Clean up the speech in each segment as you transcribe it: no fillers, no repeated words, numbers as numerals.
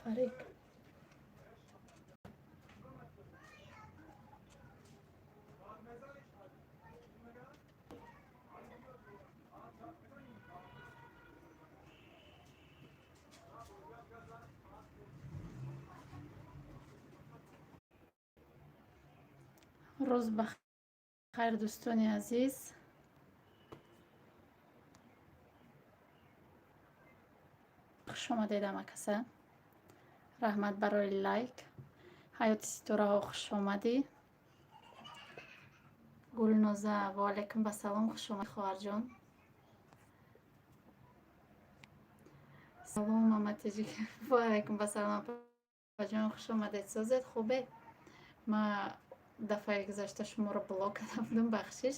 Фарик. Рӯз ба хайр, дӯстони азиз. Хушомадед, ҳамакаса. Раҳмат барои лайк. Ҳаёти ситораҳо, хушомадӣ. Гулноза, ваалайкум басалом, хушомадӣ, хоҳарҷон. Салом, маматиҷик. Ваалайкум басалом, апаҷон, хушомадед. Созед, хубе? Ма дафъаи гузашта шуморо блок карда будам, бахшиш,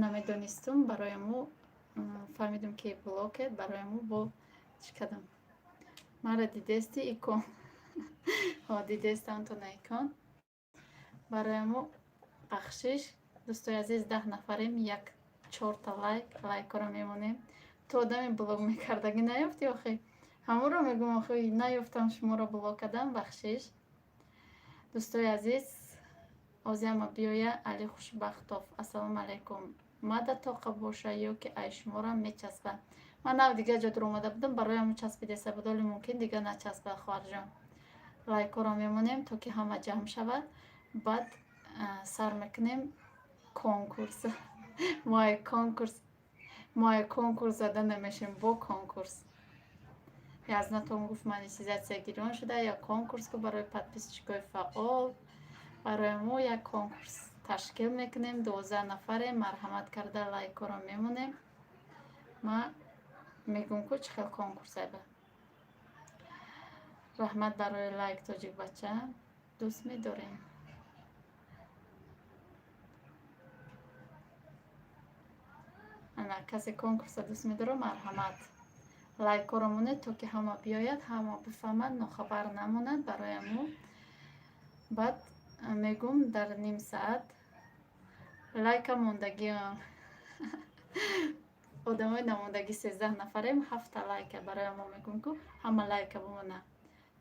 намедонистум. Барояму фаҳмидум, ки блокед, барояму бо чӣ кардам. Мара дидести, икон? Ҳо, дидестам то на икон. Барояму бахшиш. Дӯстои азиз, 10 нафарем, як чорта лайк, лайкҳоро мемонем. Ту одами блок мекардагӣ наёфтӣ охи? Ҳамонро мегӯм охи, наёфтам, шуморо блок кардам, бахшиш. Дӯстои азиз, озиама биёя. Али Хушбахтов, ассалому алайкум. Мада тоқа боша ё ки ай шуморам мечаспа? Ман нав дигар ҷо дуромада будам, барояму часпидеса буд, оли мумкин дигар начаспа, хоҳарҷон. Лайкҳоро мемонем, то ки ҳама ҷамъ шавад, баъд сар мекунем конкурс. Мо ай конкурс зада намешем бо конкурс. Язнатон гуфт, монетизатсия гирён шуда, як конкурс ку барои подписчикои фаъол. Барои мо як конкурс ташкил мекунем. 12 нафарем, марҳамат карда лайкҳоро мемонем. Ма мегӯм ку, чӣ хел конкурс айба. Раҳмат барои лайк, тоҷикбача, дӯст медорем. Ана, касе конкурса дӯст медорад, марҳамат, лайкҳоро монед, то ки ҳама биёяд, ҳама бифаҳмад, нохабар намонад. Барояму баъд мегӯм дар ним саат. Лайка мондагиам, одамои намондагӣ, 13 нафарем, ҳафта лайка. Барои мо мегӯм ку, ҳама лайка бимона.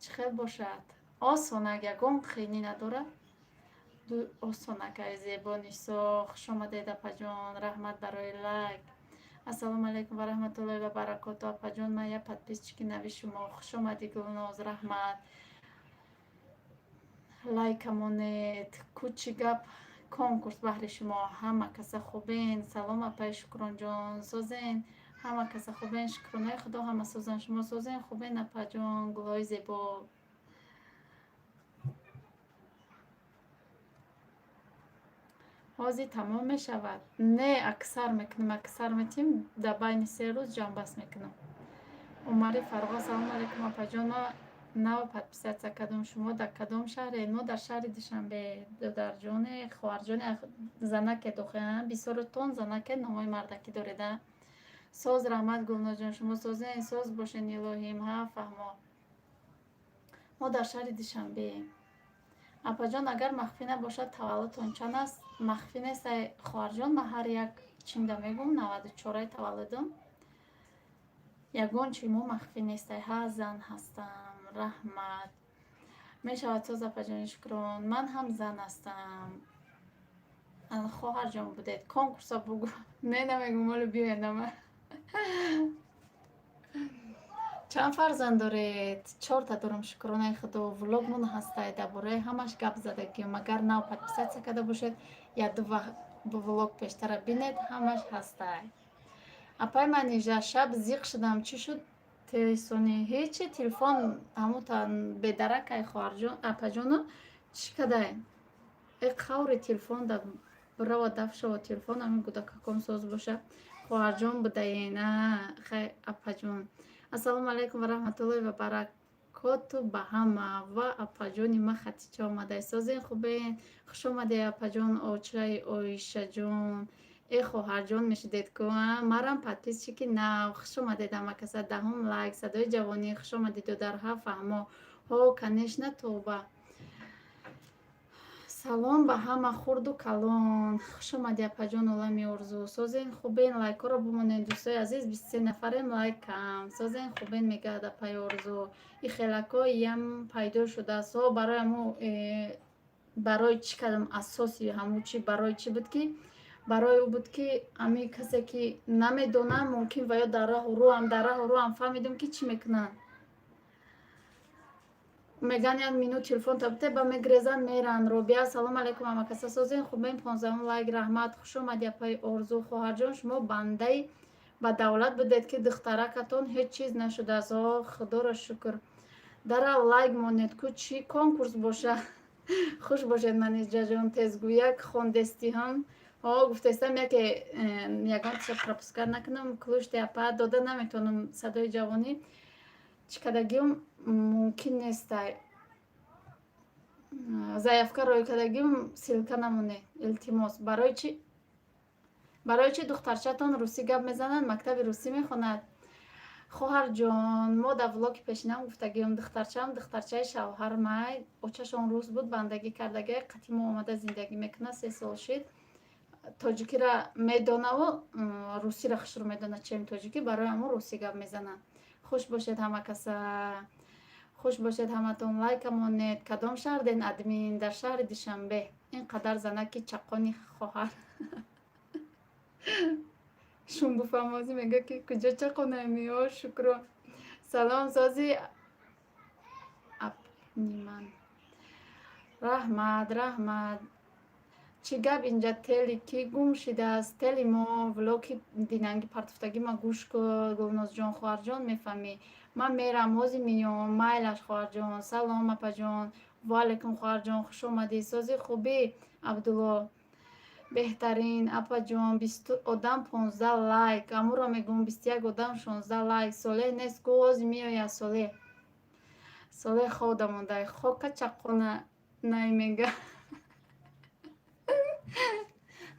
Чӣ хел бошад? Осонак, ягон қиинӣ надорад, осонакай. Зебо Нисо, хушомадед, апаҷон, раҳмат барои лайк. Ассалому алайкум ва раҳматуллоҳи ва баракоту, апаҷон, ман як подписчики нави шумо. Хушомадӣ, Гулноз, раҳмат. Лайка монед. Кучи гап, конкурс баҳри шумо. Ҳама каса хубен? Салом, апаи Шукронҷон, созен? Ҳама каса хубен? Шукронаи Худо, ҳама созан. Шумо созен, хубен, апаҷон? Гулҳои зебо. Ҳозир тамом мешавад? Не, аксар мекунем, аксар метиҳем, дар байни 3 рӯз ҷамъбаст мекунам. Умари Фаррух, ассалому алайкум, апаҷон, ман нав подписаться кардам. Шумо дар кадом шаҳре? Мо дар шаҳри Душанбе, додарҷоне, хоҳарҷоне. Занаке дохе, бисёртон занаке, номои мардакӣ дореда. Соз, раҳмат, Гулнозҷон, шумо созен? Соз бошен, илоҳим. Ҳа, фаҳмо. Мо дар шаҳри Душанбеем. Апаҷон, агар махфӣ набошад, таваллудтон чанд аст? Махфӣ нест, ай хоҳарҷон, ман ҳар як чинда мегӯм, 94-аи таваллудам. Ягон чи мо махфӣ нестай. Ҳа, зан ҳастам, раҳмат. Мешавад, соз, апаҷони Шукрон, ман ҳам зан ҳастам. Хоҳарҷон будед, конкурса бугӯ. Не, намегӯм, оле биёед нама. Чанд фарзанд доред? Чорта дорам, шукронаи Худо. Влогмон ҳастай, дар бораи ҳамаш гап задагиам. Агар нав подписаться карда бошед, як ду влог пештара бинед, ҳамаш ҳастай. Апай Манижа, шаб зиқ шудам, чӣ шуд телесони? Ҳечи, телефон ҳамута бедаракай, хоҳарҷон, апаҷону, чӣ кадай? Э, қаври телефон да бирава даф шава телефон, ҳамин гудакаком соз боша. Хоҳарҷон будаен, хай, апаҷон. Ассалому алайкум ва раҳматуллоҳи ва баракоту ба ҳама ва апаҷони ма Хатича омадай. Созен, хубен? Хуш омадед, апаҷон, очаи Оишаҷон. Э, хоҳарҷон мешидед ку, марам подписчики нав. Хуш омадед, ҳама каса. Даҳум лайк. Садои ҷавонӣ, хуш омадед, додарҳа, фаҳмо. Ҳо, конечно, тоба. Салом ба ҳама хурду калон. Хуш омадӣ, апаҷон Олами Орзу. Созен, хубен? Лайкҳоро бимонед, дӯстои азиз, 23 нафарем, лайк кам. Созен, хубен, мегӯяд апаи Орзу. И хелакҳо ям пайдо шудааст. О, барои ҳамо барои чӣ кардам, асоси ҳамун чи барои чӣ буд, ки барои ӯ буд, ки ҳамин касе ки намедонам, мумкин ва ё дар раҳу рӯам фаҳмидум, ки чӣ мекунанд. Мегӯянд, як минут телефонта бите, ба мегрезанд, меранд. Робия, салом алайкум, ҳамакаса созен, хубен? 15-ум лайк, раҳмат. Хуш омадӣ, апаи Орзу. Хоҳарҷон, шумо бандаи ба давлат будед, ки духтаракатон ҳеҷ чиз нашудааст. О, худоро шукр. Дара лайк монед ку, чӣ конкурс боша. Хуш бошед, манижаҷон. Тезгӯяк хондестиҳам. О, гуфтаистам, яке ягон чиза пропускать накунам. Клушти апа дода наметавонам, садои ҷавонӣ чӣ кардагиам мумкин нестай. Заявка рӯй кардагиам, ссылка намоне, илтимос. Барои чӣ духтарчатон русӣ гап мезанад, мактаби русӣ мехонад? Хоҳарҷон, мо дар влоги пешинам гуфтагиам, духтарчаам духтарчаи шавҳармай, очашон рус буд, бандагӣ кардагӣ, қатъи мо омада зиндагӣ мекунад, 3 сол шид. Тоҷикиро медонаву русиро хушрӯ медонад, чем тоҷикӣ, барои ҳамон русӣ гап мезанад. Хуш бошед ҳама каса, хуш бошед ҳаматон, лайка монед. Кадом шаҳрден, админ? Дар шаҳри Душанбе. Ин қадар занаки чаққони хоҳар шум буфаҳмозӣ, мега, ки куҷо чаққонаеми? О, шукро. Салом, сози апниман. Раҳмат, раҳмат. Чӣ гап, инҷа тели кӣ гум шидааст? Тели мо, влоги динанги партофтагӣ ма гӯш кун, Гулнозҷон, хоҳарҷон, мефаҳмӣ. Ман мерам, ҳозир меём. Майлаш, хоҳарҷон. Салом, апаҷон. Ваалайкум, хоҳарҷон, хуш омадӣ. Сози, хубӣ, Абдулло? Беҳтарин, апаҷон. 20 одам, 15 лайк. Амуро мегӯм, 21 одам, 16 лайк. Солеҳ нест ку? Ҳозир меояд Солеҳ. Солеҳ хода монда. Хока чаққона най мега.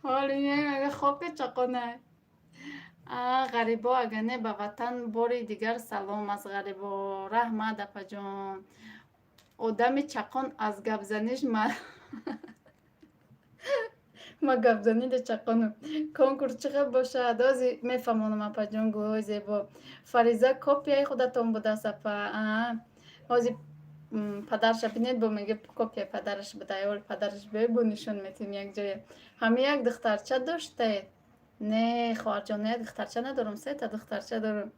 Ҳоли мега, хока чаққона. А, ғарибо, агар не ба ватан, бори дигар салом аз ғарибо. Раҳмат, апаҷон. Одами чаққон аз гапзаниш ма гапзанида чаққонам. Конкурс чӣ хел бошад? Ҳозир мефаҳмонам, апаҷон, гулҳои зебо. Фариза копияи худатон будааст, апа. Ҳозир падараша бинед, бо мега, копияи падараш буда. Оли падараш биёй, бо нишон метиҳем якҷоя. Ҳама як духтарча доштаед? Не, хоҳарҷон, як духтарча надорам, сета духтарча дорам.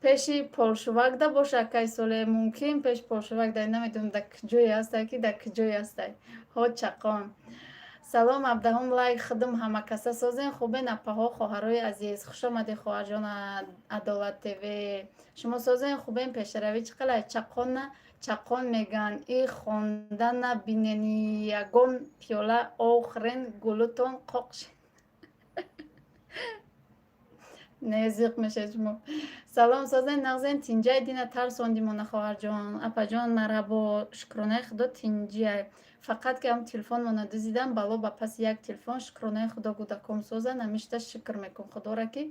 Пеши полшувакда боша, акай Соле, мумкин пеши полшувакда, намедонам, дар куҷое ҳастай, ки дар куҷое ҳастай. Ҳо, чаққон. Салом, 17-ум лайк худум. Ҳамакаса созен, хубен, апаҳо, хоҳарои азиз? Хуш омадед, хоҳарҷон Адолат ТВ. Шумо созен, хубен? Пешравӣ чӣ қалай? Чаққона чаққон мегӯянд. И хонда набинени, ягон пиёла ов хӯрен, гулутон қоқ шед. Не, зиқ мешавед шумо. Салом, созен, нағзен? Тинҷай? Дина тарсондимона, хоҳарҷон. Апаҷон, марҳабо, шукронаи худо, тинҷиай. Фақат ки ҳам телефонмона дузидам, бало ба паси як телефон. Шукронаи худо, кӯдаком созан, ҳамишта шукр мекун худоро, ки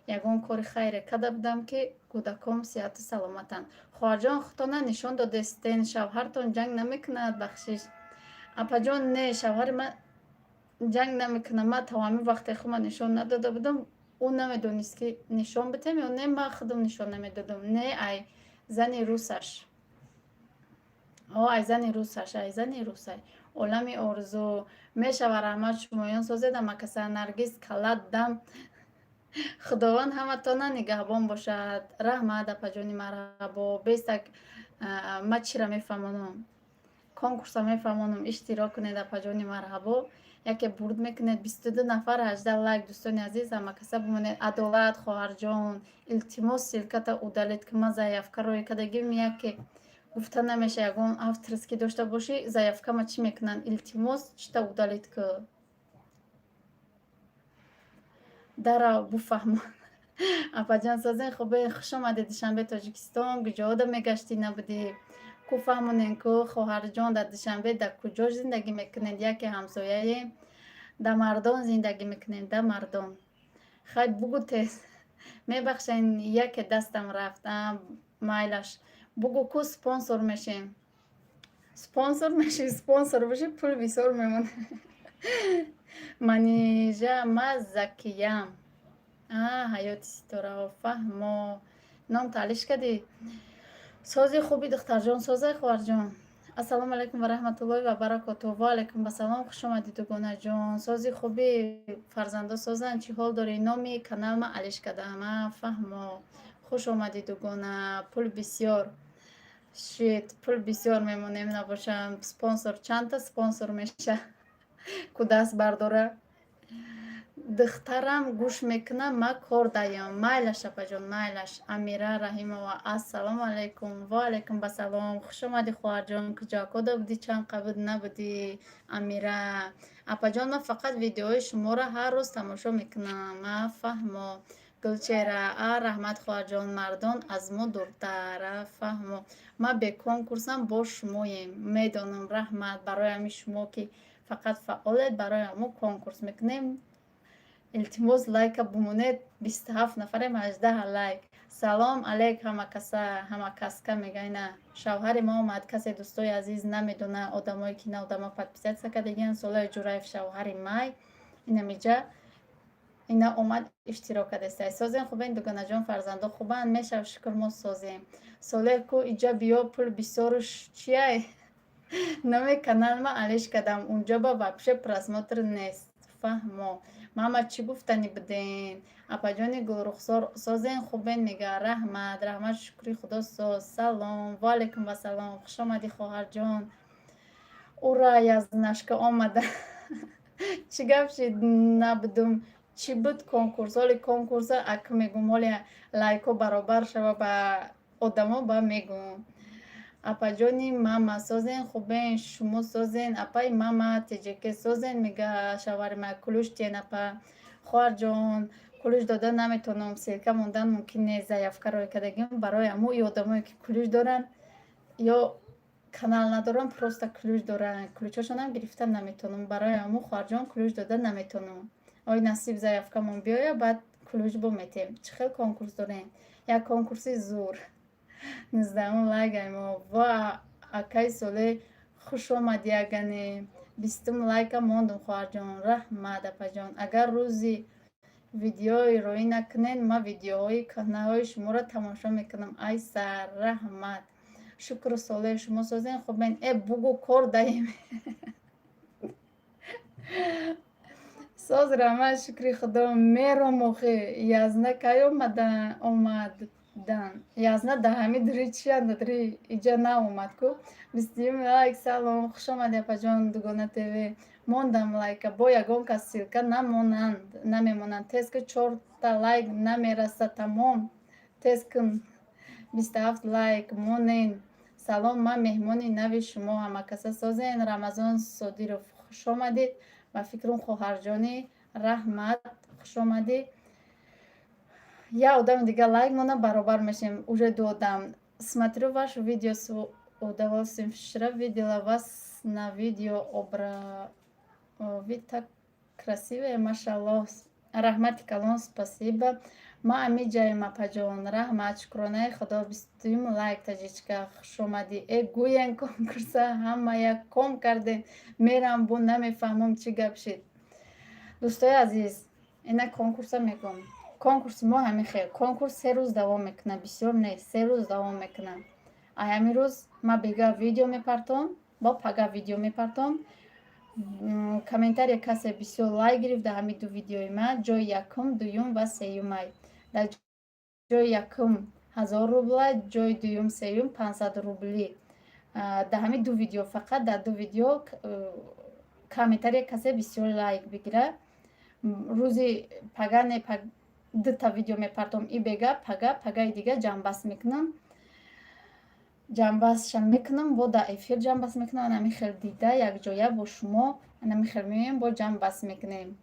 ягон кори хайре карда будам, ки кӯдаком сиҳату саломатанд. Хоҳарҷон, худтона нишон додестен, шавҳартон ҷанг намекунад? Бахшиш, апаҷон. Не, шавҳари ман ҷанг намекунад. Ман то ҳамин вақте хума нишон надода будам, ӯ намедонист, ки нишон бидем ё не. Ман худам нишон намедодам. Не, ай зани русаш. О, ай зани русаш, ай зани русай. Олами Орзу мешава. Раҳмат, шумоён созед, амакаса? Наргиз калат дам. Худованд ҳаматона нигаҳбон бошад. Раҳмат, апаҷони марҳабо. Бестак ма чира мефаҳмонам? Конкурса мефаҳмонам. Иштирок кунед, апаҷони марҳабо, яке бурд мекунед. 22 нафар, 18 лайк. Дӯстони азиз, ҳамакаса бимонед. Адолат, хоҳарҷон, илтимос, ссылката удалить ки, ман заявка рӯй кардагим, яке гуфта намеша, ягон авторский дошта бошӣ, заявкама чӣ мекунанд? Илтимос, чита удалить ку, дарав буфаҳмон. Апаҷон, созен, хубе? Хуш омадед, Душанбе, Тоҷикистон. Куҷода мегаштӣ, набудӣ ку? Фаҳмонен ку, хоҳарҷон, дар Душанбе дар куҷо зиндагӣ мекунед? Яке ҳамсояем, да Мардон зиндагӣ мекунем, да Мардон. Хай, бугу тез. Мебахшен, яке дастам рафт. Майлаш, бугу ку, спонсор мешем. Спонсор меши, спонсор бошӣ, пул бисёр мемонад. Манижа, ма Закиям. А, ҳаёти ситораҳо, фаҳмо. Ном таълиш кардӣ. Сози хуби, духтарҷон, созай, хоҳарҷон. Ассалому алайкум ва раҳматуллоҳи ва баракотуҳ. Ва алайкум ассалом, хуш омадӣ, дугонаҷон. Сози хуби, фарзандо созанд, чӣ ҳол дорӣ? Номи канал ма алиш кардам. А, фаҳмо. Хуш омадӣ, дугона. Пул бисёр шит, пул бисёр мемонем, набошам. Спонсор чандта спонсор меша? Ку даст бардора. Духтарам гӯш мекунам, ма кор даём. Майлаш, апаҷон, майлаш. Амира Раҳимова, ассалому алайкум. Ва алайкум басалом. Хуш омадӣ, хоҳарҷон. Куҷо будӣ, чанд қабл набудӣ, Амира? Апаҷон, ман фақат видеоҳои шуморо ҳар рӯз тамошо мекунам. А, фаҳмо. Гулчеҳра, а, раҳмат, хоҳарҷон. Мардон аз мо дуртар. А, фаҳмо. Ман бе конкурсам бо шумоем. Медонам, раҳмат. Барои ҳамин шумо ки фақат фаъолед, барои ҳамо конкурс мекунем. Илтимос, лайка бимонед. 27 нафарем, 18 лайк. Салом алейк, ҳамакаса, ҳамакаска мега. Ина шавҳари ма омад. Касе, дӯстои азиз, намедона, одамое ки на одама подписаться кардагиан, Солаи Ҷураев шавҳари май инамиҷа ина омад, иштирок кардестай. Созем, хубен, дугонаҷон, фарзандо хубанд? Мешав, шукр, мо созем. Солеҳ ку, иҷа биё, пул бисёруш чияй? Номи канал ма алиш кардам, унҷо ба вообще просмотр нест. Фаҳмо. Мама, чӣ гуфтанӣ будем? Апаҷони Гулрухсор, созен, хубен мега. Раҳмат, раҳмат, шукри Худо, соз. Салом, ва алайкум вассалом, хуш омадӣ, хоҳарҷон. Ура, язнашка омада. Чӣ гап шид, набудум? Чӣ буд конкурс? Ҳоли конкурса ак мегум, ҳоли лайкҳо баробар шава ба одамо ба мегум. Апаҷони мама, созен, хубен, шумо созен? Апаи мама теҷеке, созен мега шавҳари ма. Ключ тиен, апа. Хоҳарҷон, ключ дода наметавонам, ссылка мондан мумкин нест, заявка рой кардагим. Барои ҳамо и одамое ки ключ доранд ё канал надоранд, просто ключ доранд, ключҳошонам гирифта наметавонам. Барои ҳамо, хоҳарҷон, ключ дода наметавонам. Ой, насиб, заявкамон биёя, баъд ключ бометем. Чӣ хел конкурс дорем? Як конкурси зур. 19-ум лайк мо. Ва акаи Солеҳ, хуш омадӣ, агане. 20-ум лайка мондум, хоҳарҷон. Раҳмат, апаҷон. Агар рӯзи видеои роӣ накунед, ман видеоҳои кӯҳнаҳои шуморо тамошо мекунам. Ай сар, раҳмат. Шукру, Солеҳ, шумо созен, хубен? Э, бугу, кор даем. Соз, раҳмат, шукри Худо. Мером охи. Язна кай омадан? Язна да ҳами дури чианда, дури иҷа наомад ку. 21-юм лайк. Салом, хуш омадӣ, апаҷон, Дугона ТВ. Мондам лайка, бо ягон кас ссылка намонанд, намемонанд. Тез ки чорта лайк намераса, тамом. Тез кун. 27 лайк монен. Салом, ман меҳмони нави шумо, ҳамакаса созен? Рамазон Содиров, хуш омадед. Ба фикрам, хоҳарҷонӣ, раҳмат, хуш омадӣ. Як одами дига лайк монам, баробар мешем, уже ду одам. Смотрю ваше видео с удовольствием. Вчера видела вас на видео обра, вы так красивая, машаллоҳ. Раҳмати калон, спасибо. Ма амиҷаем, апаҷон, раҳмат, шукронаи Худо. 20-уюм лайк, таҷичка, хушомадӣ. Э, гӯен, конкурса ҳамая ком кардем. Мерам, бу намефаҳмам, чӣ гап шид. Дӯстои азиз, ина конкурса мегӯм. Конкурси мо ҳамин хел. Конкурс 3 рӯз давом мекунад, бисёр нест, 3 рӯз давом мекунад. Ай ҳамин рӯз ма бега видео мепартом, бо пага видео мепартом. Комментария касе бисёр лайк гирифт дар ҳамин ду видеои ман, ҷои якум, дуюм ва сеюмай. Дар ҷои якум 1000 рубла, ҷои дуюм, сеюм 500 рубли. Дар ҳамин ду видео, фақат дар ду видео комментария касе бисёр лайк бигирад. Рӯзи пага не, дута видео мепартом, и бега, пага, пагаи дига ҷамъбаст мекунам. Ҷамъбастша мекунам, бо дар эфир ҷамъбаст мекунам. Анами хел дида, якҷоя бо шумо анами хел меоем, бо ҷамъбаст мекунем.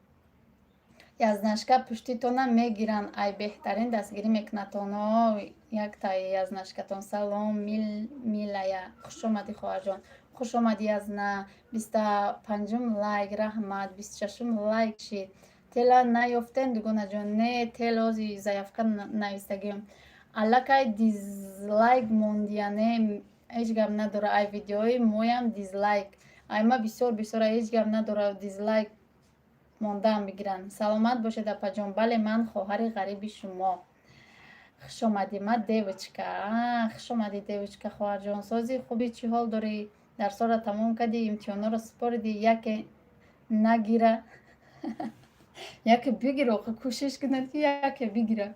Язнашка пуштитона мегиранд, ай беҳтарин дастгирӣ мекунадтон. Яктаи язнашкатон. Салом, милая, хушомадӣ, хоҳарҷон. Хуш омадӣ, Язна. 25-ум лайк, раҳмат. 26-ум лайк шид. Тела наёфтем, дугонаҷон? Не, тел ҳози заявка навистагиам. Аллакай дизлайк мондияне. Ҳеҷ гап надора, ай видеои моям дизлайк. Ай ма бисёр бисёра, ҳеҷ гап надора, дизлайк мондаам бигиранд. Саломат бошед, апаҷон. Бале, ман хоҳари ғариби шумо. Хуш омадӣ, ма девочка. Хуш омадӣ, девочка, хоҳарҷон. Сози, хуби, чӣ ҳол дорӣ? Дарсҳоро тамом кардӣ, имтиҳонҳоро супоридӣ? Яке нагира, яке бигир, охи кӯшиш кунед, ки яке бигира.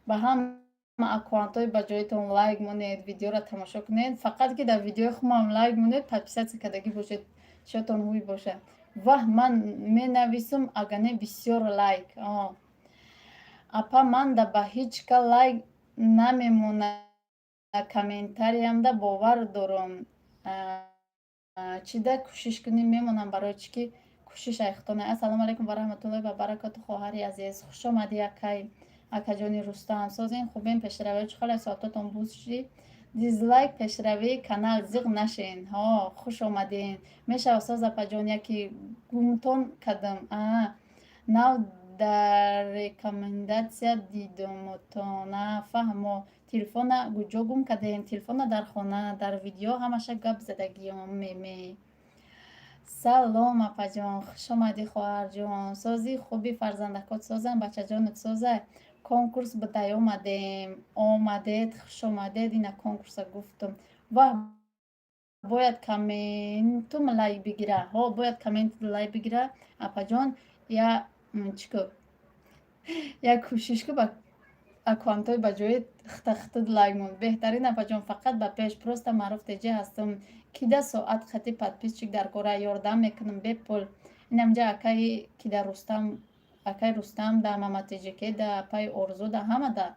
Ба ҳама аккаунтҳои ба ҷоитон лайк монед, видеоро тамошо кунед. Фақат ки дар видеои хумам лайк монед, подписаться кардагӣ бошед, чиётон ҳуй бошад. Ваҳ, ман менависам, ага не, бисёр лайк. Апа, манда ба ҳеҷ ка лайк намемона, комментариямда бовар дорам. Чида кӯшиш кунем, мемонам, барои чӣ ки кӯшиш айхтона. Ассалому алайкум ва раҳматуллоҳи ва баракоту, хоҳари азиз. Хуш омадӣ, акай, акаҷони Рустам. Созин, хубем, пешравӣ чӣ хеле, соатотон буз шудӣ. Дизлайк пешравии канал, зиқ нашен. Ҳо, хуш омадем. Мешава, соз, апаҷон, яки гумтон кардам. Нав дар рекомендация дидумотон. Фаҳмо. Телефона куҷо гум кардем? Телефона дар хона, дар видео ҳамаша гап задагиём меме. Салом, апаҷон, хуш омадӣ, хоҳарҷон. Сози, хуби, фарзандакот созанд, бачаҷонат соза? Конкурс будай, омадем. Омадед, хуш омадед. Ина конкурса гуфтум. Ваҳ, бояд комментум лайк бигира. Ҳо, бояд коммент лайк бигира, апаҷон. Я чӣ ку, як кӯшиш ку, ба аккаунтҳои ба ҷои хита хита лайк мон. Беҳтарин, апаҷон, фақат ба пеш. Просто Маъруф теҷи ҳастам. Кида соат хати подписчик дар кора, ёрдам мекунам бепул. Инамҷа акаи кида Рустам, акаи Рустам да, Мама Теҷике да, апаи Орзу да, ҳама да.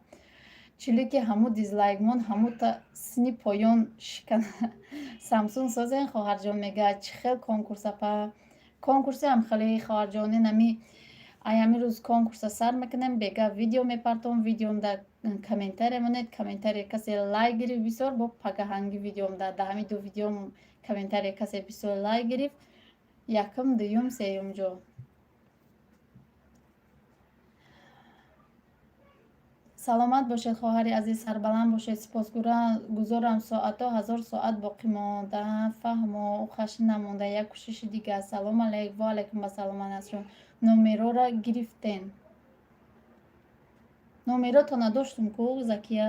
Чиле ки ҳаму дизлайкмон, ҳаму та сини поён шикана. Самсун созен, хоҳарҷон, мега. Чӣ хел конкурс, апа? Конкурси ҳам хеле, хоҳарҷон, инами ай ҳамин рӯз конкурса сар мекунем. Бега видео мепартом, видеомда комментария монед. Комментария касе лайк гирифт бисёр, бо пагаҳанги видеомда, да ҳамин ду видеом комментария касе бисёр лайк гирифт, якум, дуюм, сеюм ҷо. Саломат бошед, хоҳари азиз, сарбаланд бошед, сипосгузорам. Соатҳо 1000 соат боқӣ монда. Фаҳмо, ухаш намонда, як кӯшиши дига. Салом алейк. Ва алайкум ассалом, Анасҷон. Номерора гирифтен? Номерото надоштум ку, Закия.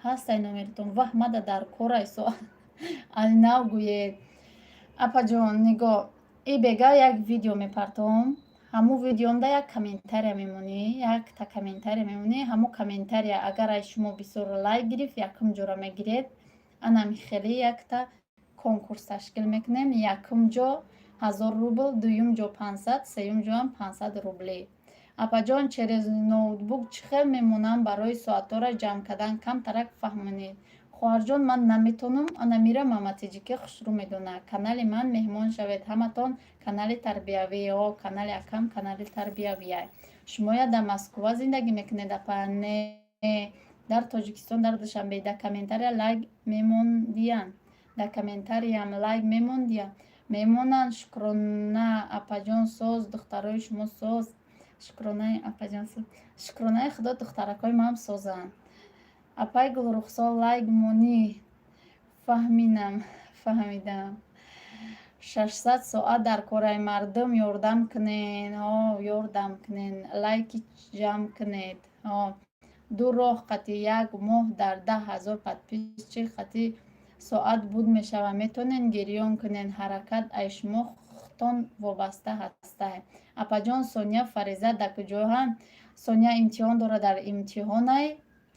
Ҳастай номератон? Ваҳ, мада дар корай соат. Алнав гӯед. Апаҷон, нигоҳ, и бега як видео мепартом, ҳамун видеомда як комментария мемонӣ, якта комментария мемонӣ. Ҳамун комментария агар ай шумо бисёр лайк гирифт, якум ҷора мегиред. Анами хеле якта конкурс ташкил мекунем: якум ҷо 1000 рубл, дуюм ҷо 500, сеюм ҷоам 500 рублӣ. Апаҷон, через ноутбук чӣ хел мемонам барои соатҳоро ҷамъ кардан? Камтарак фаҳмонед. Хоҳарҷон, ман наметонам, ана мира Мама Теҷике хушрӯ медонад. Канали ман меҳмон шавед ҳаматон, канали тарбиявӣ. О, канали акам канали тарбиявия. Шумоя дар Москва зиндагӣ мекунед, апа? Не, дар Тоҷикистон, дар Душанбе. Дар комментария лайк мемондиян? Дар комментариям лайк мемондиян? Мемонанд. Шукрона, апаҷон, соз, духтарои шумо соз? Шукронаи апаҷон соз. Шукронаи Худо, духтаракҳои маам созанд. Апай Гулрухсор, лайк монӣ? Фаҳминам, фаҳмидам. 600 соат дар кораи, мардум ёрдам кунен. Ҳо, ёрдам кунен, лайки ҷамъ кунед. Ҳо, ду роҳ қати як моҳ дар 10 000 подписчик қати соат буд мешавад. Метавонед гирён кунед, ҳаракат ай шумо худтон вобаста ҳастай. Апаҷон, Соня, Фариза дар куҷоҳанд? Соня имтиҳон дорад, дар имтиҳонай.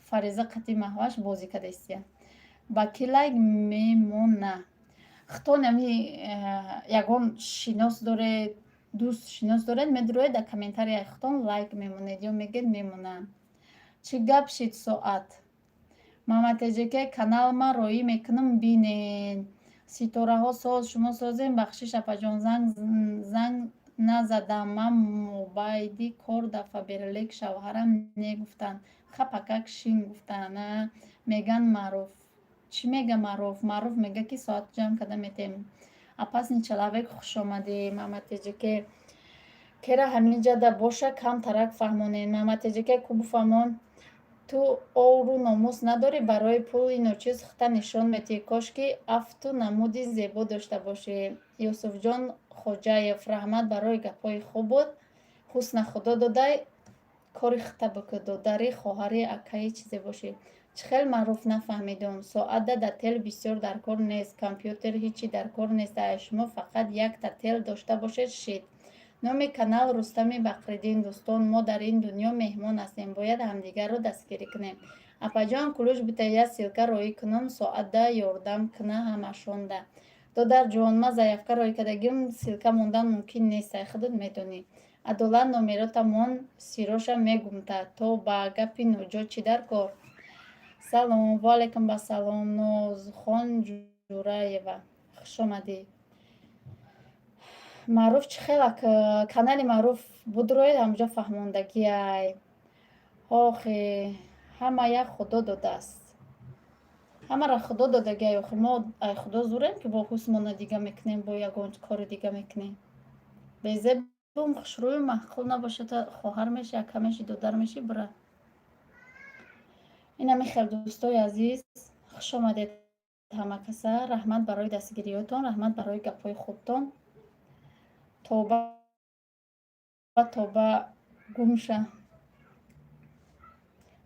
Фариза қати Маҳваш бозӣ кардастия. Ба кӣ лайк мемона? Худтон ами ягон шинос доред, дӯст, шинос доред, медуроед, дар комментарияи худтон лайк мемонед ё мегӯед, мемонанд. Чӣ гап шид соат? Мама Теҷаке, канал ма роӣ мекунам, бинед. Ситораҳо соз, шумо созем? Бахшиш, апаҷон, занг назадам, ман мобайди кор да Фаберлик шавҳарам не гуфтанд. Хапакак шин гуфтанд. Меган Маъруф. Чӣ мега Маъруф? Маъруф мега, ки соат ҷамъ карда метем. Опасный человек, хушомадӣ. Мама Теҷаке, кера ҳаминҷада боша, камтарак фаҳмонед. Мама Теҷаке, ку, буфаҳмон. Ту ору номус надорӣ, барои пули ночиз худта нишон медиҳӣ. Кошки афту намуди зебо дошта бошӣ. Юсуфҷон Хоҷаев, раҳмат барои гапҳои хубот. Ҳусна худо додай, кори худта бикун, додарӣ, хоҳарӣ, акаи, чизе бошӣ. Чӣ хел маъруф, нафаҳмидум. Соата да тел бисёр дар кор нест, компютер, ҳичи дар кор нест. Шумо фақат якта тел дошта бошед, шид. Номи канал Рустами Бақриддин. Дӯстон, мо дар ин дунё меҳмон ҳастем, бояд ҳамдигарро дастгирӣ кунем. Апаҷон, ключ битая, ссылка роӣ кунам, соата ёрдам куна ҳамашонда. Додарҷон, ман заявка роӣ кардагим, ссылка мондан мумкин нест, худат медонӣ. Адолат, номеротамон сироша мегумта, то ба гапи ноҷо чӣ дар кор? Салом, ваалайкум басалом, Нозхон Ҷураева, хушомадӣ. Маъруф чӣ хелак, канали Маъруф будроед, ҳамҷо фаҳмондагиай. Охи, ҳама як худо додааст. Ҳамаро худо додагиай, охи мо ай худо зурем, ки бо ҳусмона дига мекунем, бо ягон кори дига мекунем. Безебум, хушрӯю маъқул набошад, хоҳар меши, ака меши, додар меши, бира. Инами хел, дӯстои азиз, хуш омадед ҳама каса. Раҳмат барои дастгириётон, раҳмат барои гапҳои хубтон. Тоба, тоба, гумша.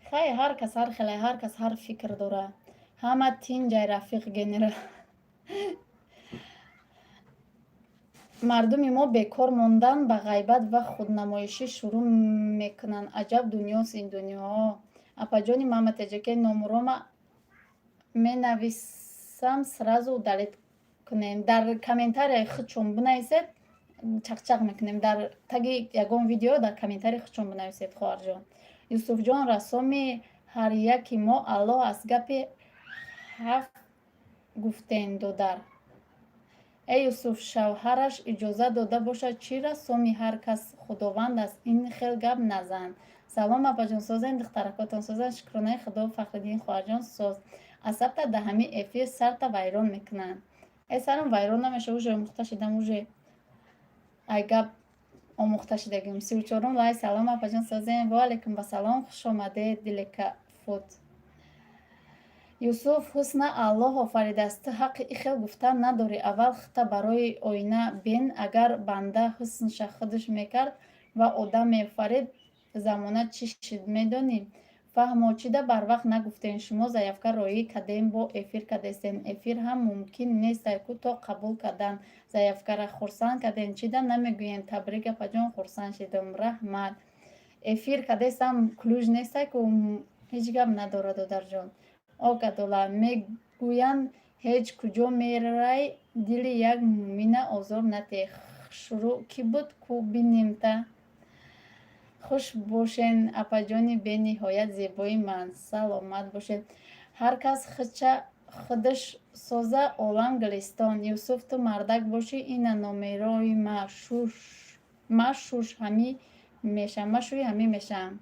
Хай, ҳар кас ҳар хелай, ҳар кас ҳар фикр дора. Ҳама тинҷай, рафиқ генерал. Мардуми мо бекор мондан, ба ғайбат ва худнамоишӣ шурӯъ мекунанд. Аҷаб дунёст ин дунё. Апаҷони Мама Теҷаке, номурома менависам, сразу удалить кунем. Дар комментарияи худшон бинависед, чақчақ мекунем. Дар таги ягон видео дар комментарии худшон бинависед, хоҳарҷон. Юсуфҷон, рассоми ҳар яки мо Аллоҳ аст. Гапи ҳафт гуфтен, додар. Э Юсуф, шавҳараш иҷозат дода бошад, чӣ рассоми ҳар кас Худованд аст, ин хел гап назан. Салом, апаҷон, созен, духтаракотон созанд, шукронаи Худо. Фахриддин, хоҳарҷон, соз. Асабта да ҳамин эфир сарта вайрон мекунанд. Э, сарам вайрон намеша, уже омӯхта шидам, уже ай гап омӯхта шидагим. 34-ум лайк. Салом, апаҷон, созем, ва алайкум басалом, хуш омадед, Дилека Фуд. Юсуф, ҳусна Аллоҳ офаридааст, ту ҳаққи и хел гуфтан надорӣ. Аввал худта барои оина бин. Агар банда ҳуснша худаш мекард ва одам меофарид, замона чӣ шид, медонӣ? Фаҳмо, чида барвақт нагуфтен? Шумо заявка роӣ кардем, бо эфир кардестен. Эфир ҳам мумкин нестай ку то қабул кардан заявкара. Хурсанд кардем, чида намегӯем табрик, апаҷон, хурсанд шидам, раҳмат. Эфир кардестам, ключ нестай ку, ҳеҷ гап надорад, додарҷон. О гадола, мегӯянд, ҳеҷ куҷо мерай, дили як мӯъмина озор надиҳ. Шурӯъ кӣ буд ку, бинем-та. Хуш бошен, апаҷони бениҳоят зебои ман, саломат бошед. Ҳар кас худаш соза, олам гулистон. Юсуф, ту мардак бошӣ, ина номерои ма, шуш ҳамӣ мешам, ма шӯи ҳамӣ мешавам.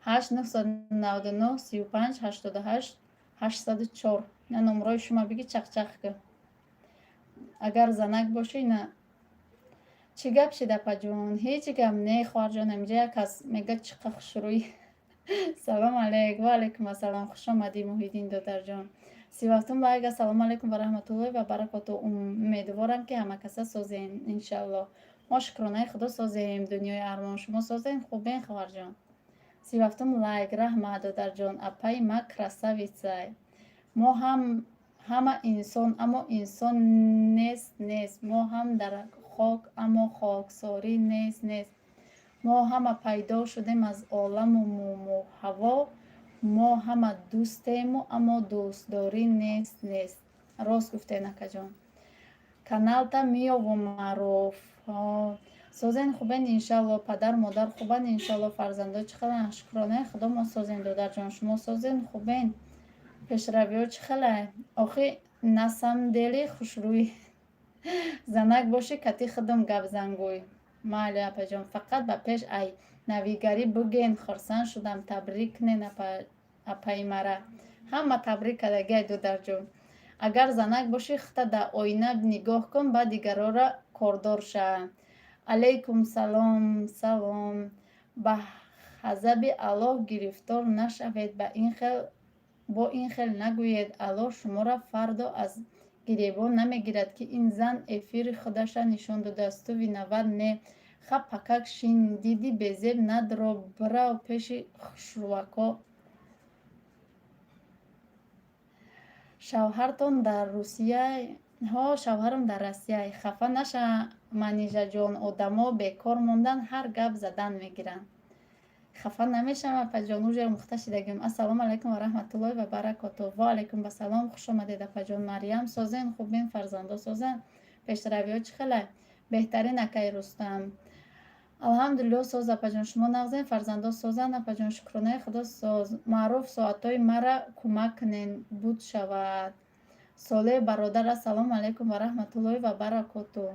8 999 35 88 804. Ина номерои шумо, биги, чақчақ кун. Агар занак бошӣ, ина. Чӣ гап шид, апаҷон? Ҳеҷ гап не, хоҳарҷон, ҳаминҷа як кас мегӯяд, чӣ қа хушрӯӣ. Салом алейк, ва алайкум ассалом, хуш омадӣ, Муҳиддин додарҷон. 37-ум лайк. Ассалому алайкум ва раҳматуллоҳи ва баракоту. Умедворам, ки ҳама каса созем, иншааллоҳ. Мо, шукронаи Худо, созем, дунёи армон. Шумо созем, хубен, хоҳарҷон? 37-ум лайк. Раҳмат, додарҷон. Апаи ма красавица. Мо ҳам ҳама инсон, аммо инсон нест, нест. Мо ҳам дар хок, аммо хоксорӣ нест, нест. Мо ҳама пайдо шудем аз оламу муму ҳаво. Мо ҳама дӯстему, аммо дӯстдорӣ нест, нест. Рост гуфтед, акаҷон. Каналта меёвум, маъруф. Созен, хубен, иншалло. Падар, модар хубанд, иншалло. Фарзандо чӣ хеланд? Шукронаи Худо, мо созем, додарҷон. Шумо созен, хубен? Пешравиҳо чӣ хелай? Охи, насамдели хушрӯй. Занак бошӣ, кати худам гап зан, гӯй. Майли, апаҷон, фақат ба пеш ай навигарӣ буген, хурсанд шудам, табрик кунен апаи мара. Ҳама табрик кардагиай, додарҷон. Агар занак бошӣ, худта дар оина нигоҳ кун, баъд дигарора кордор ша. Алайкум салом, салом. Ба Ғазаби Аллоҳ гирифтор нашавед, бо ин хел нагӯед. Аллоҳ шуморо фардо аз гиребон намегирад, ки ин зан эфири худаша нишон додааст, ту виноват не. Ха, пакак шин, диди безеб надро, бирав пеши хушрӯвако. Шавҳартон дар Русия? Ҳо, шавҳарам дар Россия. Хафа наша, Манижаҷон, одамо бекор мондан, ҳар гап задан мегиранд. Хафа намешавам, апаҷон, уже омӯхта шидагим. Ассалому алайкум ва раҳматуллоҳи ва баракотуҳ. Ва алайкум басалом, хуш омадед, апаҷон Марьям. Созен, хубен, фарзандо созанд? Пешравиҳо чӣ хелай? Беҳтарин, акаи Рустам. Алҳамдулиллоҳ, соз, апаҷон, шумо нағзен, фарзандо созанд, апаҷон, шукронаи Худо, соз. Маъруф, соатҳои мара кӯмак кунен, буд шавад. Солеҳ бародар, ассалому алайкум ва раҳматуллоҳи ва баракотуҳ.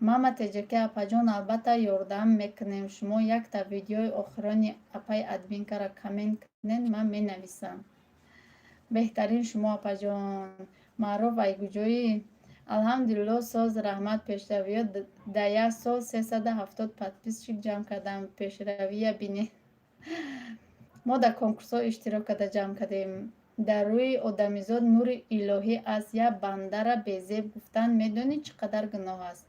Мама Теҷаке, апаҷон, албатта ёрдам мекунем. Шумо якта видеои охирони апаи админкара коммент кунен, ман менависам. Беҳтарин шумо, апаҷон. Маъруф, айгуҷоӣ? Алҳамдулиллоҳ, соз, раҳмат. Пешравиҳо да як сол 370 подписчик ҷамъ кардам, пешравия бинед. Мо дар конкурсҳо иштирок карда ҷамъ кардем. Дар рӯи одамизод нури илоҳӣ аст, як бандара безеб гуфтан медонӣ чӣ қадар гуноҳ аст?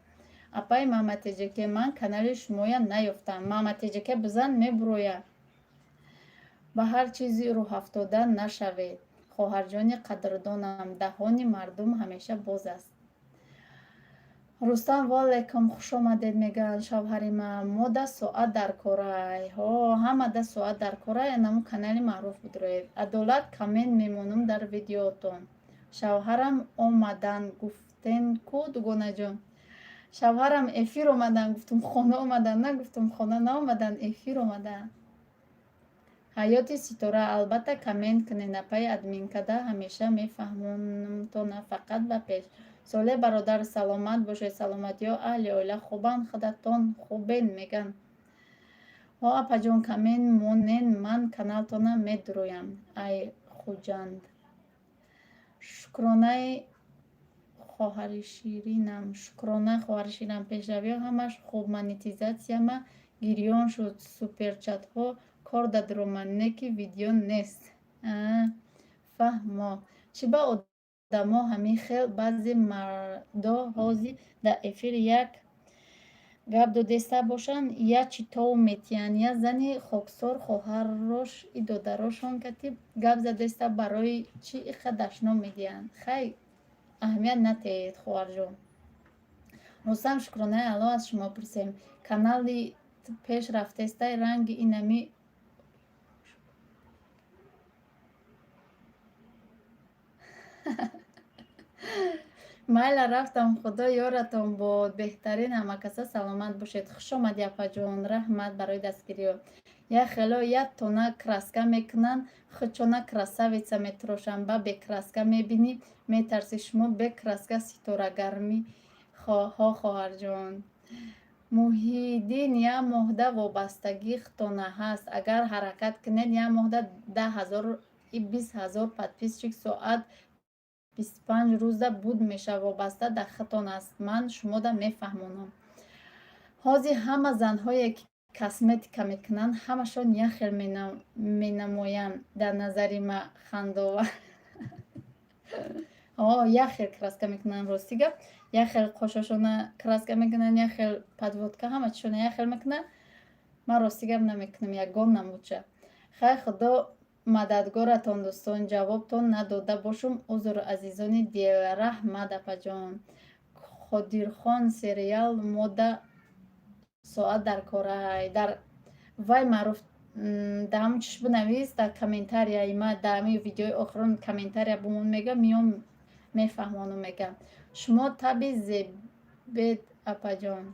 Апаи Маматеҷаке, ман канали шумоя наёфтам. Маматеҷаке бизан, мебуроя. Ба ҳар чизи рӯҳафтода нашавед, хоҳарҷони қадрдонам, даҳони мардум ҳамеша боз аст. Рустам, ваалайкум, хуш омадед, мегӯянд шавҳари ман. Мо да соат дар корай. Ҳо, ҳама да соат дар корай, анаму канали маъруф будроед. Адолат, коммент мемонам дар видеотон. Шавҳарам омадан гуфтен ку, дугонаҷон? Шавҳарам эфир омадан гуфтум, хона омадан нагуфтум, хона наомадан, эфир омадан. Ҳаёти ситора, албатта коммент кунед, апаи админкада ҳамеша мефаҳмонамтона, фақат ба пеш. Солеҳ бародар, саломат бошед, саломатиҳо, аҳли оила хубанд, худатон хубен, меган. Ҳо, апаҷон, коммент монен, ман каналтона медуроям. Ай Хуҷанд. Шукронаи хоҳари ширинам, шукрона, хоҳари ширинам, пешравиҳо ҳамаш хуб, монетизатсияма гирён шуд, суперчатҳо кор дадуромад, не ки видео нест. Фаҳмо. Чӣ ба одамо ҳамин хел, баъзе мардо ҳозир дар эфир як гап додеста бошанд, я читов метиҳанд, я зани хоксор хоҳарош и додарошон кати гап задеста, барои чӣ иқа дашном медиҳанд? Хай, аҳамият натеҳед, хоҳарҷон. Рустам, шукронаи Аллоҳ, аз шумо пурсем. Канали пеш рафтестай, ранги инами. Майла, рафтам, Худо ёратон бод, беҳтарин, ҳамакаса саломат бошед. Хуш омадӣ, апаҷон, раҳмат барои дастгириҳо. Як хело як тона краска мекунанд, худшона красавица метарошанд, ба бе краска мебинӣ, метарсӣ. Шумо бе краска ситорагармӣ ҳо, хоҳарҷон. Муҳиддин, як моҳда вобастагӣ худтона ҳаст, агар ҳаракат кунед, як моҳда 10 000 20 000 подписчик соат 25 рӯзда буд мешавад, вобаста дар худтон аст, ман шумода мефаҳмонам. Ҳозир ҳама занҳое ки косметика мекунанд, ҳамашон як хел менамоянд дар назари ма, хандовар. Ҳо, як хел краска мекунанд, рости гап, як хел қошошона краска мекунанд, як хел подводка, ҳама чизшона як хел мекунанд. Ман, рости гап, намекунам ягон намудша. Хай, Худо мададгоратон, дӯстон, ҷавобтон надода бошум, узр, азизони дил. Раҳмат, апаҷон. Қодирхон, сериал мода соат дар корай. Дар вай, маъруф, дар ҳамон чиш бинавис, дар комментарияи ма, дар ҳамин видеои охирон комментария бумон, мега, миём, мефаҳмонам, мегам. Шумо таби зебед, апаҷон.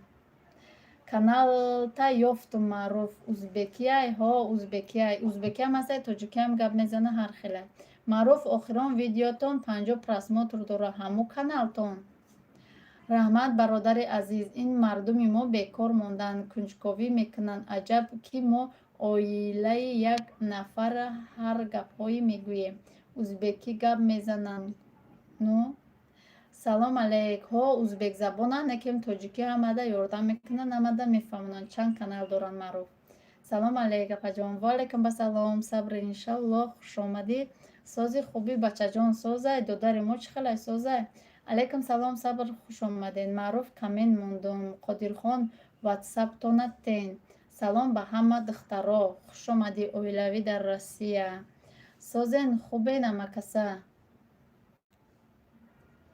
Каналта ёфтум, маъруф, узбекияй? Ҳо, узбекияй, узбекиям ҳастай, тоҷикиам гап мезана, ҳар хеле. Маъруф, охирон видеотон 50 просмотр дора, ҳамун каналтон? Раҳмат, бародари азиз. Ин мардуми мо бекор монданд, кунҷковӣ мекунанд. Аҷаб, ки мо оилаи як нафара ҳар гапҳое мегӯем. Узбекӣ гап мезананд ну. Салом алейк. Ҳо, узбекзабонанд, некем тоҷикӣ ҳамада ёрдам мекунанд, ҳамада мефаҳмонанд. Чанд канал доранд, маъруф. Салом алейк, апаҷон. Ваалайкум ассалом, Сабр, иншаллоҳ, хушомадӣ. Сози, хубӣ, бачаҷон, созай? Додари мо чӣ хелай, созай? Алайкум салом, Сабр, хушомадед. Маъруф, коммент мондум. Қодирхон, ватсаптона тен. Салом ба ҳама духтаро. Хушомадӣ, оилавӣ дар Россия. Созен, хубен, амакаса?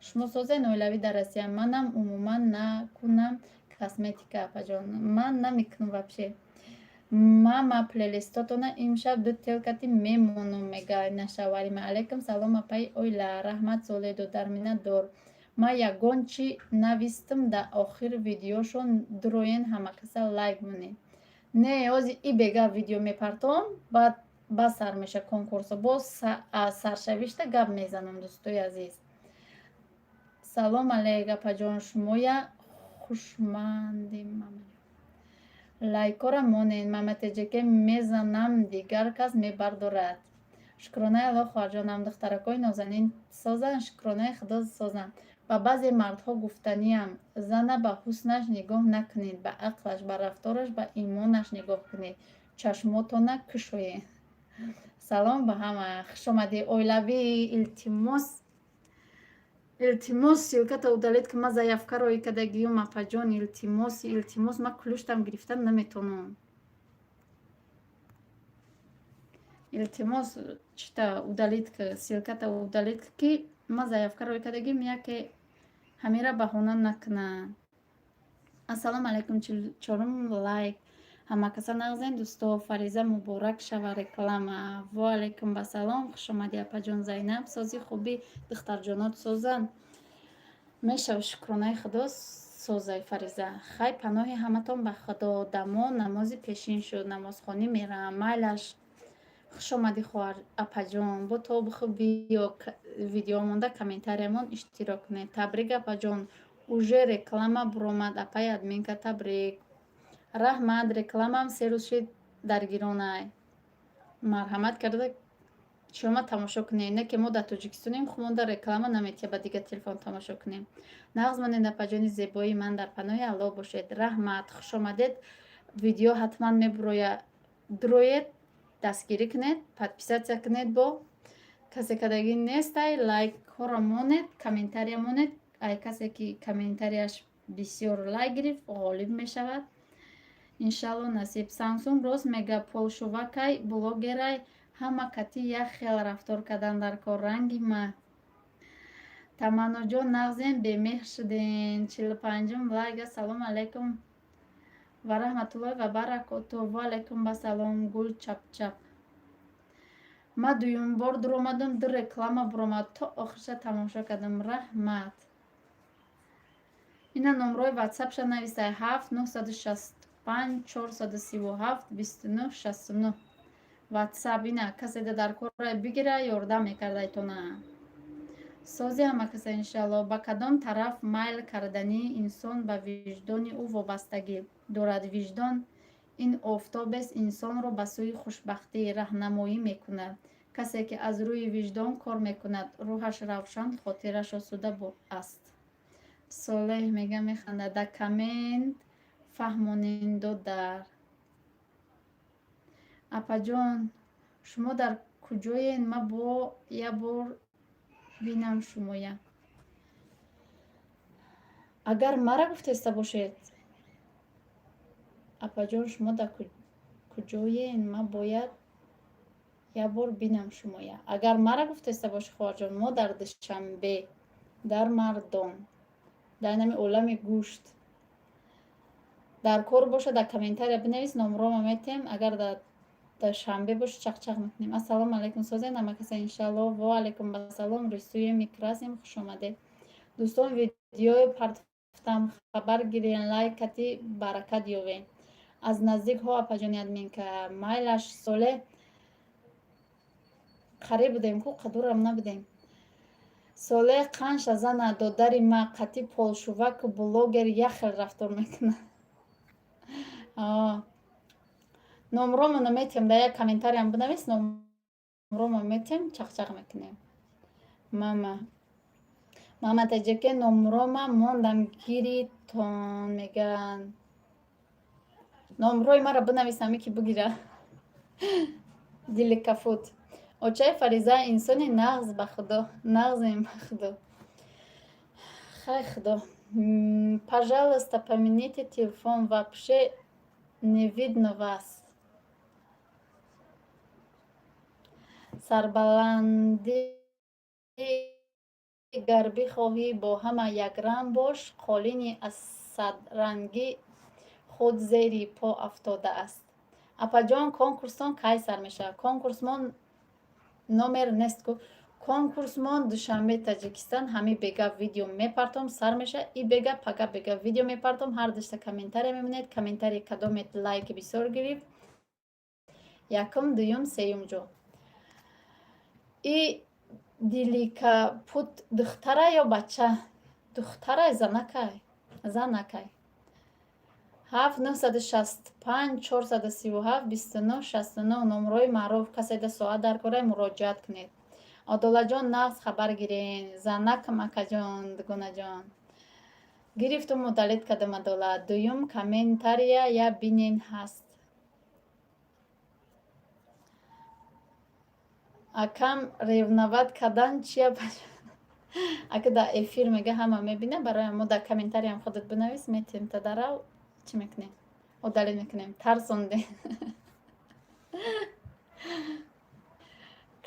Шумо созен, оилавӣ дар Россия? Манам умуман накунам косметика, апаҷон. Ман намекунам вообще. Мама, плейлистотона имшаб ду телкати мемонум, мега нашаварима. Алайкум салом, апаи оила. Раҳмат, Соле додар, миннатдор. Ман ягон чӣ навистам дар охири видеошон, дуроен, ҳамакаса лайк монед. Не, ҳози и бега видео мепартом, баъд ба сар меша конкурсо. Боз саршавишта гап мезанам, дӯстои азиз. Салом алейк, апаҷон, шумоя хушмандим. Лайкора монед, маматеҷаке мезанам, дигар кас мебардорад. Шукронаи Аллоҳ, хоҳарҷонам. Духтаракҳои нозанин созанд? Шукронаи Худо, созанд. Ба баъзе мардҳо гуфтаниам: зана ба ҳуснаш нигоҳ накунед, ба ақлаш, ба рафтораш, ба имонаш нигоҳ кунед. Чашмотона кушоед. Салом ба ҳама, хушомадӣ, оилавӣ. Илтимос, илтимос, ссылката удалить ки, ман заявка роӣ кардагиюм, апаҷон. Илтимос, илтимос, ман ключтам гирифтан наметонам. Илтимос, чита удалить ки, ссылката удалить ки, ман заявка роӣ кардагим, яке ҳамира баҳона накунад. Ассалому алайкум, 44-ум лайк. Ҳамакаса нағзен, дӯсто? Фариза, муборак шава реклама. Воалайкум басалом, хушомадӣ, апаҷон Зайнаб. Сози, хубӣ, духтарҷонот созанд? Мешава, шукронаи Худо, созай, Фариза. Хай, паноҳи ҳаматон ба Худо. Дамо намози пешин шуд, намозхонӣ меравам. Майлаш, хушомадӣ, хоҳар, апаҷон. Бо тобуху биё, видео монда, комментариямон иштирок кунед. Табрик, апаҷон, уже реклама буромад. Апаи админка, табрик. Раҳмат, рекламам 3 рӯз шид даргиронай. Марҳамат карда шума тамошо кунед. Не ки мо дар Тоҷикистонем, хумонда реклама наметиҳад, ба дигар телефон тамошо кунем. Нағз монед, апаҷони зебои ман, дар паноҳи Аллоҳ бошед. Раҳмат, хушомадед. Видео ҳатман мебурояд, дуроед, дастгирӣ кунед, подписаться кунед, бо касе кардагӣ нестай, лайкҳоро монед, комментария монед. Ай касе ки комментарияш бисёр лайк гирифт, ғолиб мешавад, иншалло, насиб. Самсунг рост мега, полшувакай, блогерай, ҳама кати як хел рафтор кардан дар кор, ранги ма. Таманноҷон, нағзем, бемеҳр шуден. 45-ум лайк. Ассалому алайкум ва раҳматуллоҳи ва баракотуҳ. Ва алайкум ассалом, гул чапчап. Ман дуюм бор дуромадам, ду реклама буромад, то охирша тамошо кардам. Раҳмат. Ина номрои ватсапша нависай: 7 965 437 29 69 ватсап. Ина каседа дар кора бигира, ёрдам мекардайтона. Сози, ҳама каса, иншалло. Ба кадом тараф майл кардании инсон ба виҷдони ӯ вобастагӣ дорад. Виҷдон ин офтобест, инсонро ба сӯи хушбахтӣ раҳнамоӣ мекунад. Касе ки аз рӯи виҷдон кор мекунад, рӯҳаш равшан, хотираш осуда аст. Солеҳ мега, механдад. Да коммент фаҳмонен, додар. Апаҷон, шумо дар куҷоен? Ма бо як бор бинам шумоя. Агар мара гуфтеста бошед, апаҷон, шумо дар куҷоен, ма бояд як бор бинам шумоя. Агар мара гуфтеста бошед, хоҳарҷон, мо дар Душанбе, дар Мардон, дар нами олами гӯшт. Дар кор бошад, дар комментария бинавис, номрома метиҳем. Агар дар Душанбе бошед, чақчақ мекунем. Ассалому алайкум, созен, ҳамакаса, иншалло. Во алайкум ассалом, рисуем, микрасем, хушомадед. Дӯстон, видеои партофтам, хабар гирен, лайкати баракат ёвен. Аз наздик ҳо, апаҷони админка, майлаш, Соле, қариб будем ку, қадурам набудем. Соле қанша зана, додари ма қатӣ полшуваку блогер як хел рафтор мекунад. Номромоно метиҳем, дар як комментариям бинавис, номромо метиҳем, чақчақ мекунем. Мама, мама таҷаке, номрома мондам, гиритон, мегӯянд. Номрои маро бинавис, ҳаме ки бигира. Диликафут. Очаи Фариза инсони нағз, ба худо. Нағзем, ба худо. Хай, худо. Пожалуйста, поменяйте телефон, вообще не видно вас. Сарбаландӣ гар бихоҳӣ, бо ҳама якранг бош, қолини аз садрангӣ худ зери по афтодааст. Апаҷон, конкурстон кай сар мешавад? Конкурсмон номер нест ку. Конкурсмон Душанбе, Таҷикистон, ҳами бега видео мепартом, сар мешавад. И бега, пага бега видео мепартом, ҳар душта комментария мемонед, комментарий кадомет лайки бисёр гирифт, якум, дуюм, сеюм ҷо. И Диликапут духтара ё бача? Духтарай, занакай, занакай. 7 965 437 29 69 номрои маъруф. Каседа соат дар кора, муроҷиат кунед. Адолаҷон, нағз хабар гирен. Занакам, акаҷон, дугонаҷон. Гирифтум, удалить кардам, Адолат. Дуюм комментария я бинен ҳаст. Акам ревновать кардан чия? Ака дар эфир мега, ҳама мебина, барои мо дар комментариям худат бинавис, метем тадарав чӣ мекунем? Удалить мекунем. Тарсонде.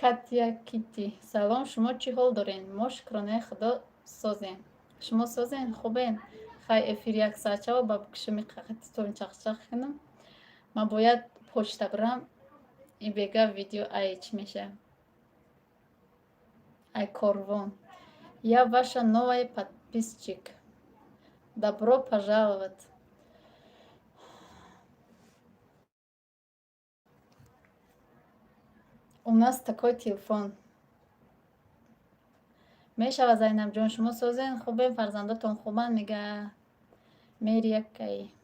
Катя Кити. Салом, шумо чӣ ҳол дорен? Мо шукронаи худо созем. Шумо созен? Хубен? Хай, эфир як соатчаво ба кушуми қақатитон чақчақ кунам. Ман бояд почта бирам. И бега видео ай чӣ меша? Ай корвон. Я ваша новая подписчик. Добро пожаловать. У нас такой телефон. Мешава, Зайнабҷон, шумо созен, хубем, фарзандотон хубанд, мега Мериякай.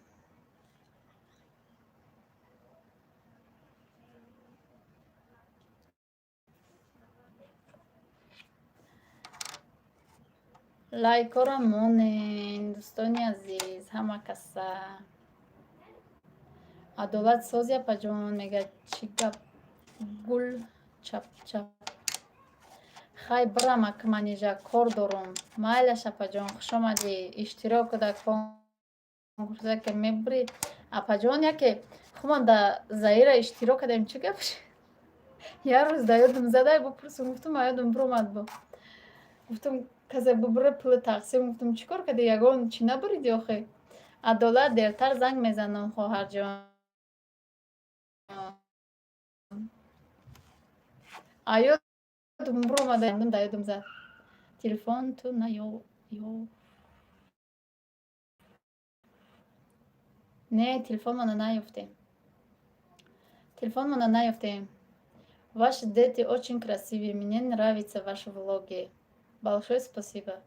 Лайкҳоро монен, дӯстони азиз, ҳама каса. Адолат сози, апаҷон, мега, чӣ гап, гул чапчап. Хай, бирам, ака, манижа, кор дорум. Майлаш, апаҷон, хушомадӣ. Иштирок дар конкурса ки мебурӣ. Апаҷон, яке хуман да Заира иштирок кардем, чӣ гап? Як рӯз да ёдам задай, бупурсум, гуфтум, а ёдам биромад бо. Гуфтум, касе бубура пули тақсим, гуфтум, чӣ кор кардӣ, ягон чӣ набуридӣ охе? Адолат, дертар занг мезанам, хоҳарҷон. А ёдам биромада, да ёдам зад. Телефон ту наё ё Не, телефонмона наёфтем. Телефонмона наёфтем. Ваши дети очень красивые, мне нравятся ваши влоги. Большое спасибо.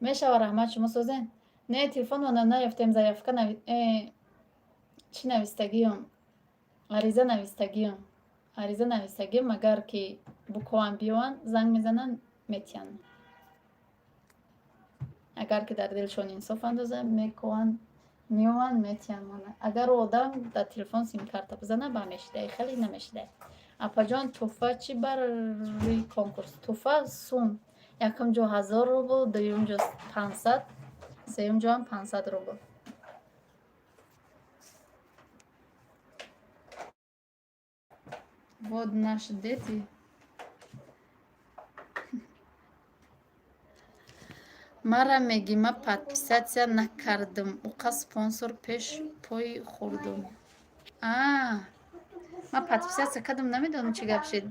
Мешава, раҳмат, шумо созен? Не, телефонмона наёфтем, заявка чӣ навистагиём? Ариза навистагиём. Ариза навистагиём, агар ки букоан биёянд, занг мезананд, метиҳанд. Агар ки дар дилшон инсоф андозанд, мекоҳанд, меоянд, метиҳанд. Агар одам дар телефон симкарта бизанад, ба мешидай, хеле намешидай. Апаҷон, тӯҳфа чӣ барои конкурс? Тӯҳфа сум. Якум ҷо 1000 рубл, дуюм ҷо 500, сеюм ҷоам 500 рубл. Вот наши дети. Мара меги, ма подписаться накардам, уқа спонсор пеш пой хӯрдум. А ма подписаться кардам, намедонам чӣ гап шид.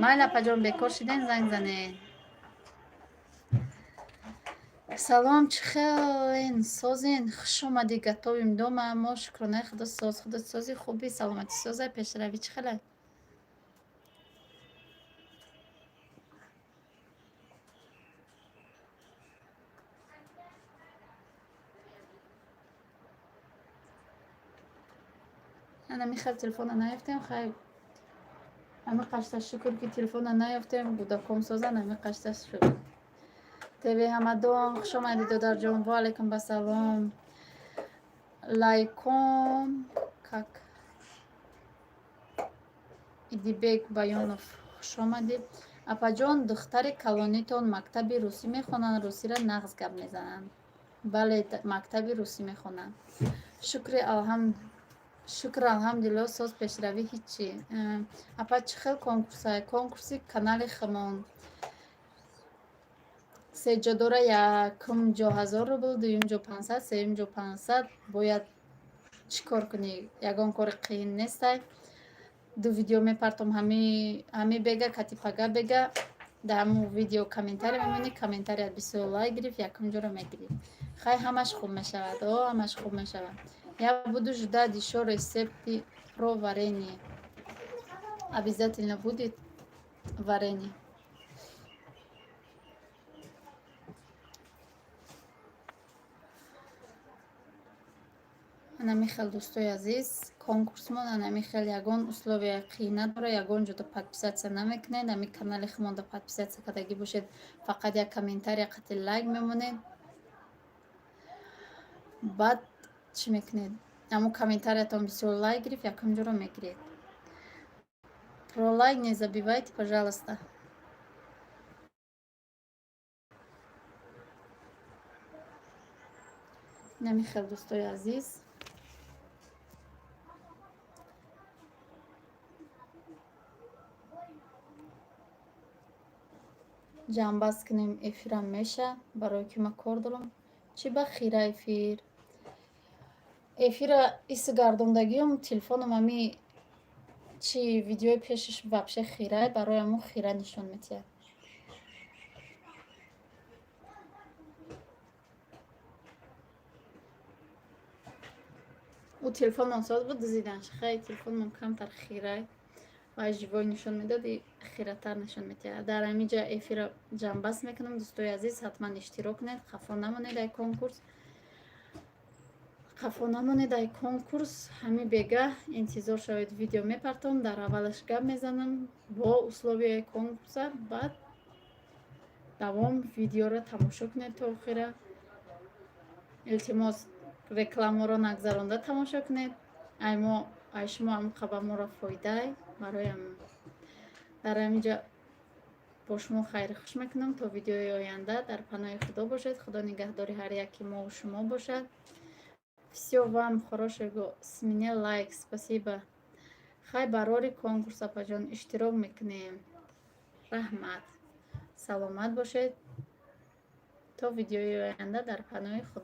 Майли, апаҷон, бекор шиден, занг занед. Салом, чӣ хелен, созен? Хуш омадӣ, готовим дома. Мо шукронаи худо соз. Худо сози, хуби, саломатӣ созай, пешравӣ чӣ хелай? Ана михел телефона наёфтем, хай, ами қашта шукр, ки телефона наёфтем, кӯдаком созан, ами қашта шукр. ТВ Ҳамадон, хуш омадӣ, додарҷон. Ва алайкум басалом. Лайком как Идибек Баёнов, хушомадӣ. Апаҷон, духтари калонитон мактаби русӣ мехонанд, русиро нағз гап мезананд. Бале, мактаби русӣ мехонанд. Шукри алҳамд, шукр, алҳамдулилло, соз, пешравӣ ҳичи. Апа, чӣ хел конкурсае? Конкурси канали химон. Сеҷодора якум ҷо 1000 рубл, дуюм ҷо 500, сеюм ҷо 500. Бояд чӣ кор кунӣ? Ягон кори қиин нестай. Ду видео мепартом, ҳами бега кати пага бега. Дар ҳамун видео комментарий мемонӣ, комментарият бисёр лайк гирифт, якум ҷоро мегирӣ. Хай, ҳамаш хуб мешавад, о, ҳамаш хуб мешавад. Я буду ждать ещё рецепты про варенье. Обязательно будет варенье. Анами хел, дӯстои азиз, конкурсмон анами хел, ягон условия қиин надора, ягон ҷода подписаться намекунед. Ами канали химонда подписаться кардагӣ бошед, фақат як комментария қати лайк мемонед. Баъд чӣ мекунед? Ҳамун комментариятон бисёр лайк гирифт, якум ҷоро мегиред. Про лайк не забывайте, пожалуйста. Инами хел, дӯстои азиз. Ҷамъбаст кунем эфирам меша, барое ки ман кор дорам. Чӣ ба хира эфир? Эфира иси гардондагиём, телефоном ами чи видеои пешаш вообще хирай, барои ҳамун хира нишон медиҳад. Ӯ телефонмон соз буд, дузиданш. Хай, телефонмон камтар хирай ва живой нишон медод, и хиратар нишон медиҳад. Дар ҳамин ҷа эфира ҷамъбаст мекунам. Дӯстои азиз, ҳатман иштирок кунед, хафо намонед ай конкурс, хафо намонед ай конкурс. Ҳамин бегаҳ интизор шавед, видео мепартом, дар аввалаш гап мезанам бо условияи конкурса, баъд давом видеоро тамошо кунед то охира. Илтимос, рекламаро нагзаронда тамошо кунед. Ай мо, ай шумо ҳамн қаба моро фоидай. Барои ҳамин дар ҳамин ҷа бо шумо хайри хуш мекунам. То видеои оянда дар паноҳи Худо бошед. Худо нигаҳдори ҳар яки мову шумо бошад. Всё вам хорошего. С меня лайк, спасибо. Хай, барори конкурс, апаҷон, иштирок мекунем. Раҳмат, саломат бошед. То видеои оянда дар паноҳи Худо.